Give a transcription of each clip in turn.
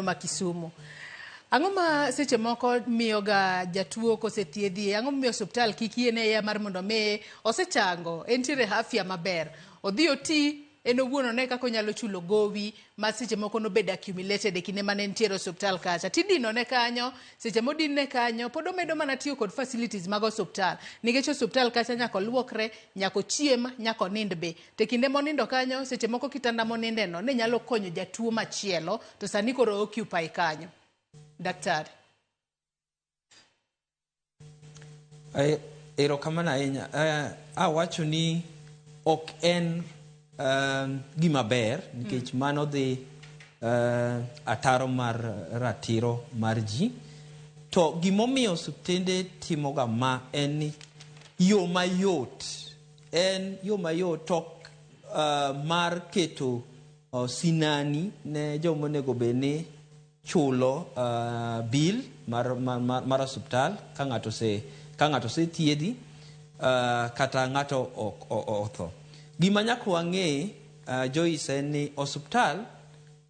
Ma Kisumu. Ang'o ma seche moko miyoga jatuo kosethiedhi? Ang'o momiyo osiptal kik yiene ayiea mar mondo mi osechango, entiere afya maber, odhi oti en owuon one kaka onyalo chulo gowi ma seche moko nobedo accumulated e kinde mane entiere e osiptal kacha. Tidinone kanyo, seche modinne kanyo pod omedo mana tiyo kod facilities mag osiptal nikech osiptal kacha nyaka oluokre, nyaka ochiem, nyaka onind be. To e kinde monindo kanyo, seche moko kitanda monindeno ne nyalo konyo jatuo machielo, to sani koro occupy kanyo. Daktari. Erokamano ahinya. Awacho ni ok en gima ber nikech mano dhi ataro mar ratiro mar ji. To gimomiyo osiptende timoga ma en ni yo mayot En yo mayot to mar keto sinani ne joma onego bed ni chulo bill mar osiptal ka ng'ato ose ka ng'ato osethiedhi kata ng'ato otho. Gima nyaka wang'e, Joyce, en ni osiptal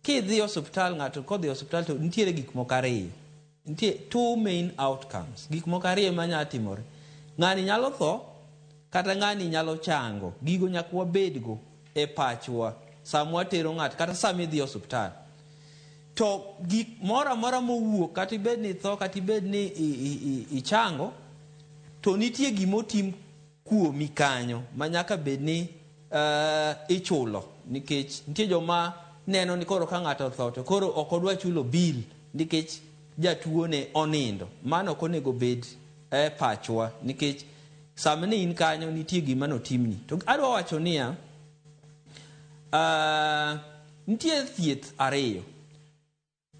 kidhi osiptal, ng'ato kodhi osiptal to nitiere gik moko ariyo. Nitie two main outcomes, gik moko ariyo manyalo timore. Ng'ani nyalo tho kata ng'ani nyalo chango. Gigo nyaka wabedgo e pachwa sama watero ng'ato kata sama idhi e osiptal. To gik moro amora mowuok, kata ibed ni itho kata ibed ni ichango, to nitie gima otim kuomi kanyo ma nyaka bed ni ichulo, nikech nitie joma neno ni koro ka ng'ato otho to koro ok odwa chulo bill nikech jatuo ne onindo. Mano ok onego bed e pachwa, nikech sama ne in kanyo nitie gima notimni. To adwa wacho niya, nitie thieth ariyo.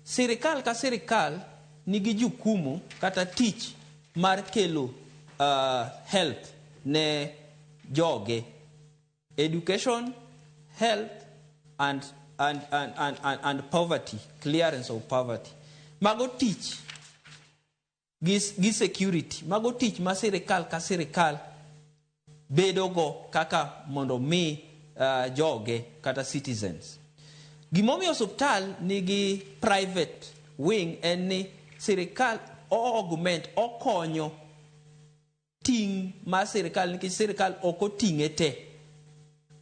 Sirikal ka sirikal nigi jukumu kata tich mar kelo health ne joge. Education, health and poverty, clearance of poverty. Mago tich gi security. Mago tich ma sirikal ka sirikal bedogo kaka mondo mi joge kata citizens. Gimomiyo osuptal nigi private wing en ni sirikal o augment, okonyo ting' mar sirikal, nikech sirikal ok oting'e te,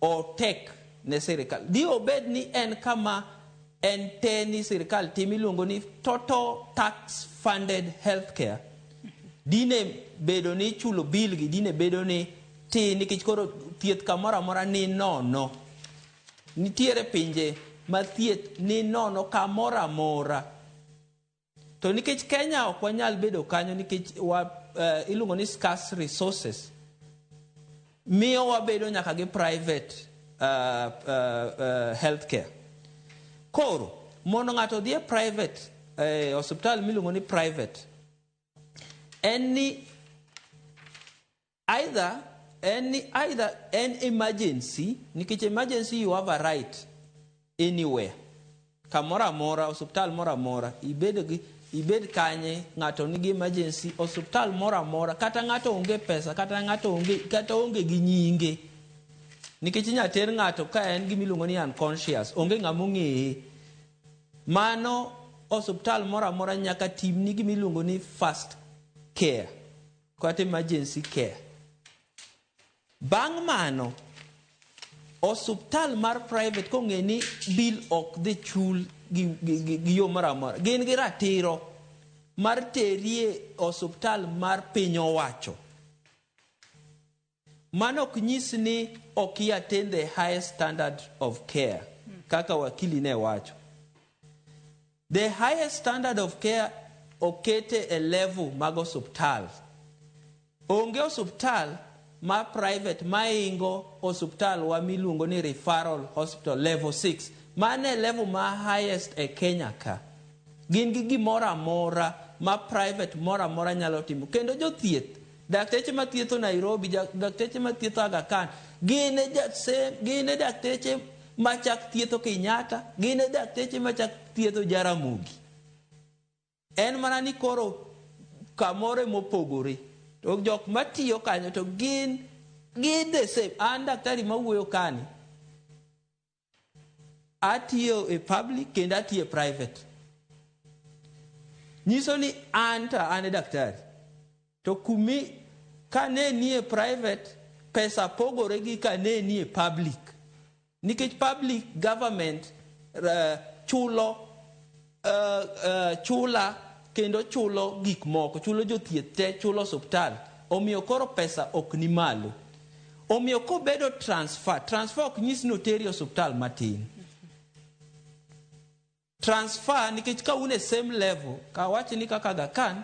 otek ne sirikal. Di obed ni en kama en te ni sirikal timo iluongo ni total tax funded healthcare, dine bedo ni chulo bill gi dine bedo ni tin, nikech koro thieth kamoro amora ni nono. Nitiere pinje ma thieth ni nono kamoro amora. To nikech Kenya ok wanyal bedo kanyo nikech wa, iluongo ni scarce resources, miyo wabedo nyaka gi private healthcare. Koro mondo ng'ato odhi e private osiptal miluongo ni private, en ni either en emergency, nikech emergency you have a right anywhere, kamoro amora, osiptal moro amora, ibed gi ibed kanye, ng'ato nigi emergency, osiptal moro amora, kata ng'ato onge pesa, kata ng'ato onge, kata onge gi nyinge, nikech inyalo ter ng'ato ka en gima iluongo ni unconscious, onge ng'ama ong'eye. Mano osiptal moro amora nyaka timni gima iluongo ni first care kata emergency care. Bang' mano, osuptal mar private kong'e ni bill ok dhi chul gi yo moro amora, gin gi ratiro mar terie osuptal mar piny owacho. Mano ok nyis ni ok i attain the highest standard of care kaka wakili ne wacho. The highest standard of care okete e level mag osuptal. Onge osuptal ma private maingo osuptal wa miluongo ni referral hospital level 6. Mano e level ma highest e Kenya ka. Gin gi gimoro amora ma private moro amora nyalo timo. Kendo jothieth, dakteche mathietho Nairobi, dakteche mathietho Aga Khan, gin e dakteche machak thietho Kenyatta, gin e dakteche machak thietho Jaramogi. En mana ni koro kamoro emopogore. To jok matiyo kanyo to gin the same. An daktari mawuoyo kani, atiyo e public kendo atiyo e private. Nyiso ni an to an e daktari. To kumi kane nie private pesa pogore gi kane nie public. Nikech public government chulo chula kendo chulo gik moko, chulo jothieth te, chulo osuptal. Omiyo koro pesa ok ni malo. Omiyo kobedo transfer, transfer ok nyis ni oteri e osuptal matin. Transfer nikech ka un e same level, ka wach ni kaka Aga Khan,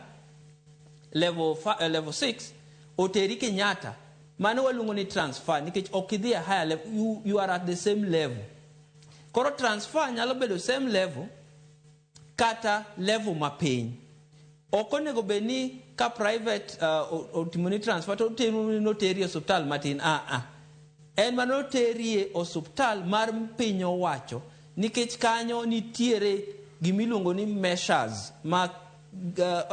level 6 oteri Kenyatta, mano waluongo ni transfer nikech ok idhi e higher level, you are at the same level. Koro transfer nyalo bedo same level kata level mapiny. Ok onego bed ni ka private otimoni transfer to noteri e osuptal matin. Ah, ah. En mana oterie osuptal mar piny owacho nikech kanyo nitiere gimiluongo ni measures ma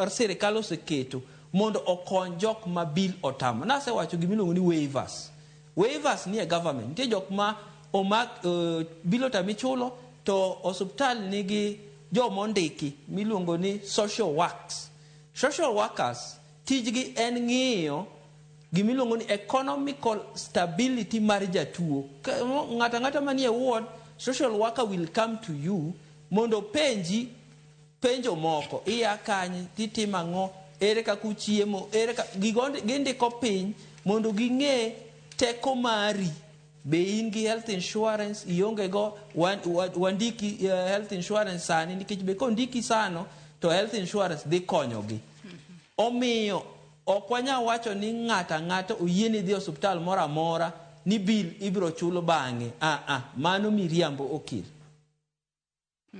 sirikal oseketo mondo okony jok ma bill otamo. Nasewacho gimiluongo ni waivers. Waivers nie government. Nitie jok ma omak bill otami chulo to osuptal nigi joma ondiki miluongo ni social works. Social workers tijgi en ng'iyo gimiluongo ni economical stability mar jatuo. Ng'ato ang'ata manie ward, social worker will come to you mondo penji penjo moko. Iya kanye, titimo ang'o, ere kaka uchiemo, ere ka gigo gindiko piny mondo ging'e teko mari. Be in gi health insurance, ionge go, wandiki health insurance sani nikech be kondiki sano to health insurance dhi konyogi. Omiyo ok wanyal wacho ni ng'ato ang'ata oyieni dhi e osuptal moro amora ni bill ibiro chulo bang'e. Ah, ah, mano miriambo okil.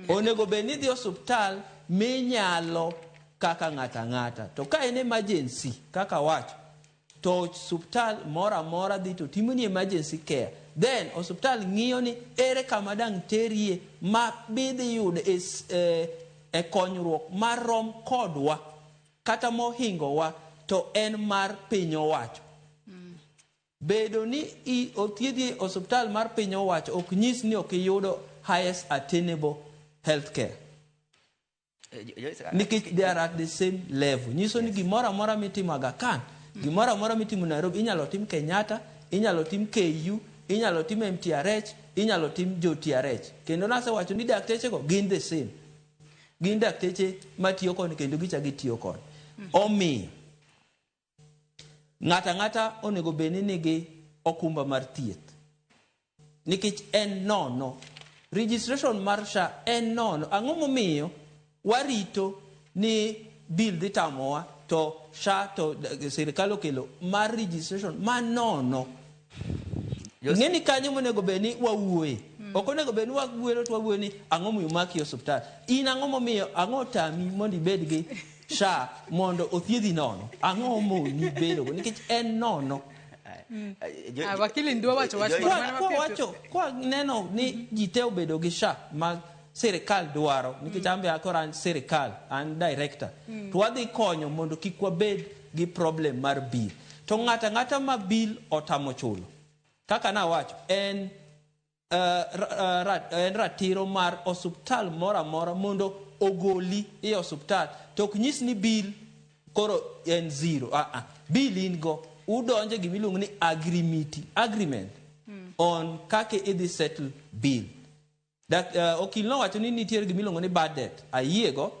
Onego bed ni idhi osuptal minyalo kaka ng'ato ang'ata. To ka en emergency kaka wacho, to osuptal moro amora dhi to timoni emergency care. Then osuptal ng'iyo ni ere kama dang' terie ma bidhi yudo e konyruok marom kodwa kata mohingowa to en mar piny owacho. Bedo ni othiedhi e osuptal mar piny owacho ok nyis ni ok iyudo highest attainable health care. Nikech they are at the same level. Nyiso ni gimoro amora mitimo Aga Khan, gimoro amora mitimo Nairobi inyalo tim Kenyatta, inyalo tim KU, inyalo tim MTRH, inyalo tim jo TRH. Kendo nasewacho ni dakteche go gin the same. Gin dakteche matiyo koni kendo gicha gitiyo koni. Omiyo ng'ato ang'ata onego bed ni nigi okumba mar thieth. Nikech en nono. Registration mar SHA en nono. Ang'o momiyo warito ni bill dhi tamowa to SHA to sirikal okelo mar registration ma nono. Ing'e ni kanyo monego bed ni wawuoye. Ok onego bed ni wawuoyo to wawuoyo ni ang'o momiyo omaki e osuptal. In ang'o momiyo ang'o otami mondo ibed gi SHA mondo othiedhi nono. Ang'o moni bedo go nikech en nono. Wakili ndwa wacho wach moro mana Kwa mapiyo. wacho kwa neno ni ji te obedo gi SHA ma sirikal dwaro nikech an be akoro an sirikal an director to wadhi konyo mondo kik wabed gi problem mar bill to ng'ato ang'ata ma bill otamo chulo kaka nawacho en en ratiro mar osuptal moro amora mondo ogoli e osuptal to ok nyis ni bill koro en zero. Ah, ah. Bill in go udonje gimiluongo ni agreement on kaka idhi settle bill. That, okil nowacho ni nitiere gimiluongo ni bad debt. Ayiego.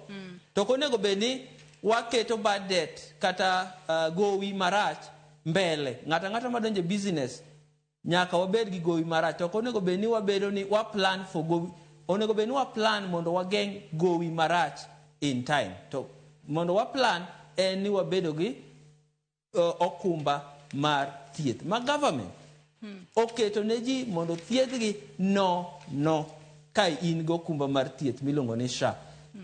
To ok onego bed ni waketo bad debt kata gowi marach mbele. Ng'ato ang'ata madonjo e business nyaka wabed gi gowi marach. To ok onego bed ni wabedo ni wa plan for gowi. Onego bed ni wa plan mondo wageng' gowi marach in time. To mondo wa plan en ni wabedo gi okumba mar thieth ma government oketo ne ji mondo thiedhgi no no ka in gi okumba mar thieth miluongo ni SHA.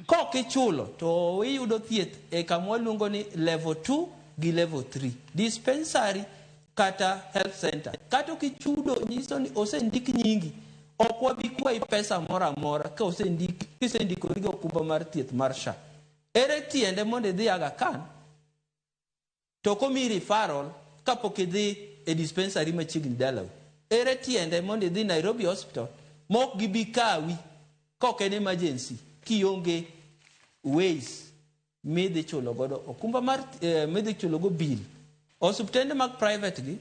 Kok ichulo to iyudo thieth e kama waluongo ni level 2 gi level 3 dispensary kata health center. Kata ok ichudo nyiso ni osendik nyingi. Ok wabi kwayi pesa moro amora ka osendik kisendikori gi okumba mar thieth mar SHA. Ere tiende mondo idhi Aga Khan to komiyi referral kapok idhi e dispensary machiegni dalau? Ere tiende mondo idhi Nairobi Hospital mok gibi kawi kok en emergency kionge ways? Midhi chulo godo okumba mar midhi chulo go bill. Osuptende mag private gi,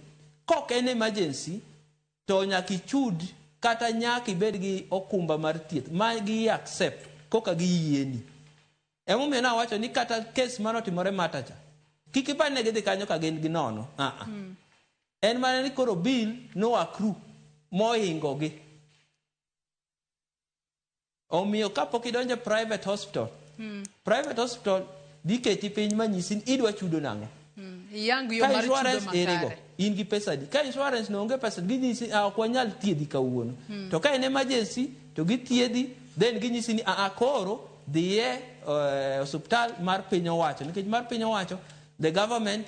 kok en emergency to nyaka ichud kata nyaka ibed gi okumba mar thieth ma gi accept koka giyieni. Emomiyo nawacho ni kata kes manotimore Mata cha, kik ipar ni gidhi kanyo ka gin gi nono. Ah ah. En mana ni koro bill no accrue mohingo gi. Omiyo kapok idonjo e private hospital, private hospital dhi keti piny manyisi ni idwa chudo nang'o. Iyang yo Ka mar chudo insurance ere go, makare. in gi pesa adi? Ka insurance no onge pesa, ginyisi ah, ok wanyal thiedhi kawuono. To ka en emergency to githiedhi, then ginyisi ni ah, koro dhiye osuptal mar piny owacho nikech mar piny owacho the government